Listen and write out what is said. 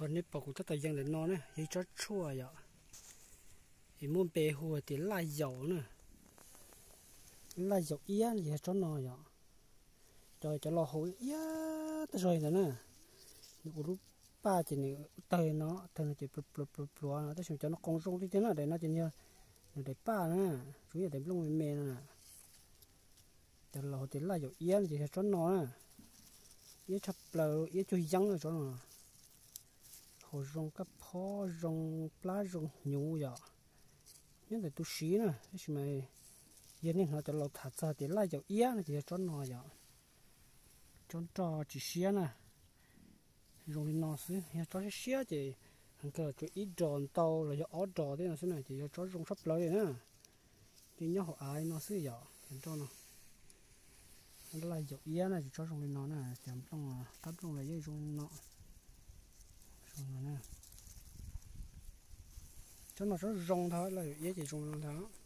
Qhov nej pom kuv tab tom yees ntawm no na yog ib tsob tshuaj yom, es muaj npe hu tias laj yaum na. Laj yaum iab ces yog tsob no yom. Cov, cov laus haus iab tag zog li ntawd na, nws ua lub paj ces nws tawg no, tawg no ces pluav pluav pluav pluav no, tab sis cov no qoos zoo tiag tiag na, daim no ces nws daim paj na, tsuas yog daim nplooj me me no na. Cov laus tias laj yaum iab no ces yog tsob no na, iab tshaj plaws, iab cuag yeeb na tsob no. Haus zoo kab phob, zoo plab zoo hnyuv yom. Nyob ntawm tus siv na, tab sis mas yog nej hnov cov laus tham txog tias laj yaum iab no ces yog tsob no yom. Tsob nroj tsis siab na, zoo li no xwb, yog tsob siab siab ces heev kawg los tsuas ib dos ntau los yog ob dos tej no xwb na ces yog tsob zoo tshaj plaws li na. Ces nyob hauv av li no xwb yom, cov nroj no. Laj yaum iab na ces tsob zoo li no na, cov nplooj, qab nplooj los yeej zoo li no. Tsob no tsob zoo ntag, laj yaum iab ces zoo li no ntag.